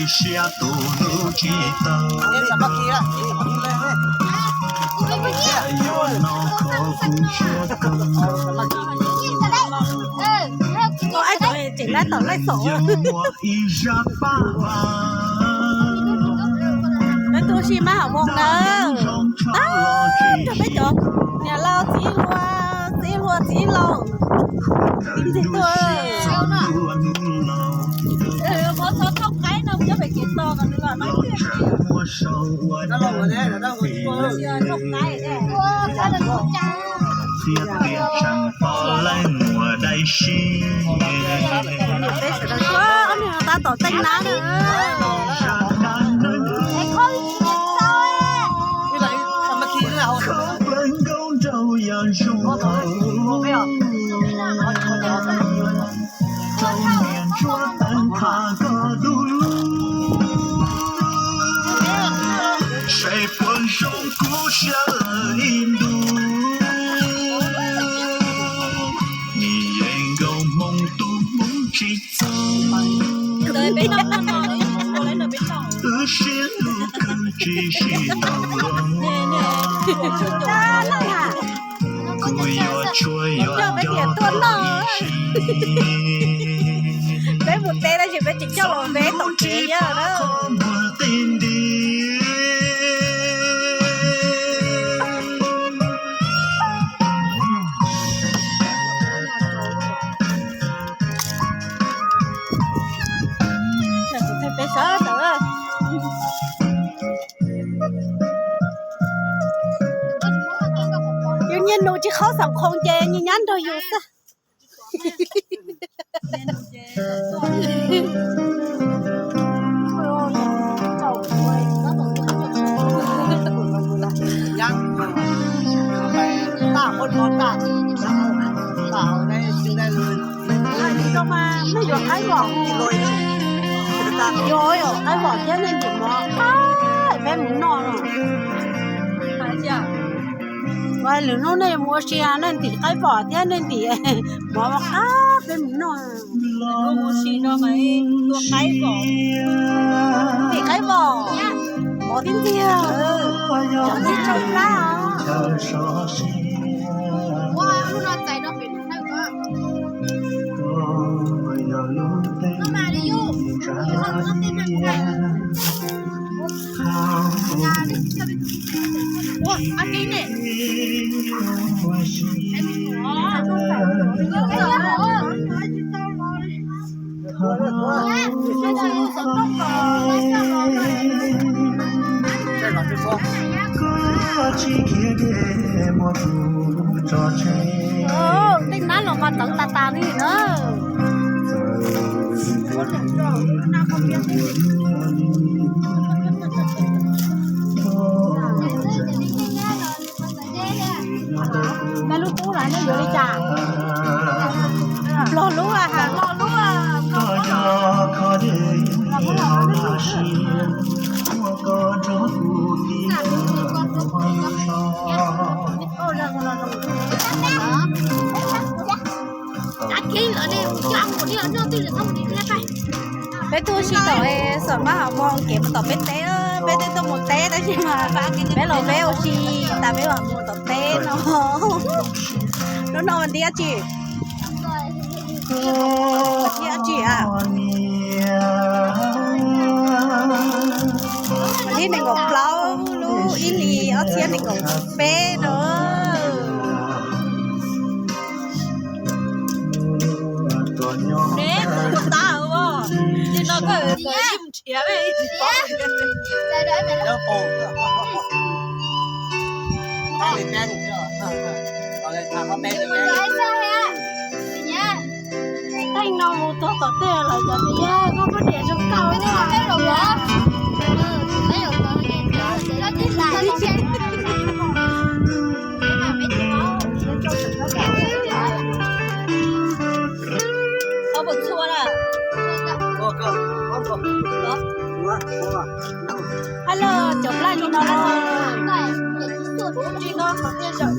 Siab tus hlub tsis tau, yuav no kho kuv siab kawg. Tseem lab tom laij xom. Peb tuaj si mab hauv voos na, tag nrho peb cov niam laus txiv hluas, txiv hluas txiv laus, ib ntxwg tuaj. Txiv tias tseem pom lawv muag dai si. Ob niag tab tom teej nab na. Khawb plaws nkauj nraug yam zoo, rau niam ntsuab teev qha koj dub lug. Saib puas zoo kuv siab lawm ib ntus, nws yeej nkaus hmoo tus hmoov tsis txog. Wb sib hlub kawg tsis sib tau los, kuv yuav tshuaj yuav nco ib si. Peb mus teb tab sis peb tsis coj los peb tom kev yog na. Peb sawv daws, yus niaj hnub tsis qhaub xeem khoom ces nyias nyab nrog yus xwb. Yog qaib vom thiab nej ntim mov, peb mus noj no. Lwm hnub nej mus ua si nej ntim qaib vom thiab nej ntim mov qab peb mus noj. Ntim qaib vom, mov tib ntxiag, cov ntxiag tsau plab os. Tej nab los mas txawv tas tas li na. Peb lub tub lawm nej yuav li cas? Pluag lub a ha. Peb tuaj ua si tom xom mab hauv moo kev mus tom peb teb, peb twb tuaj mus teb tab sis mas peb los peb ua si tas peb mam mus tom teb no. Lub no mas ntiab tsi? Ntiab tsi a? Thib nees nkaum plaub lub ib hlis ob txhiab nees nkaum peb no. Teej no mus txog tom tej lawm cov tiag, koj muab diam zoo kawg. Hello, cov plab li no los? Li no qhov tiaj zom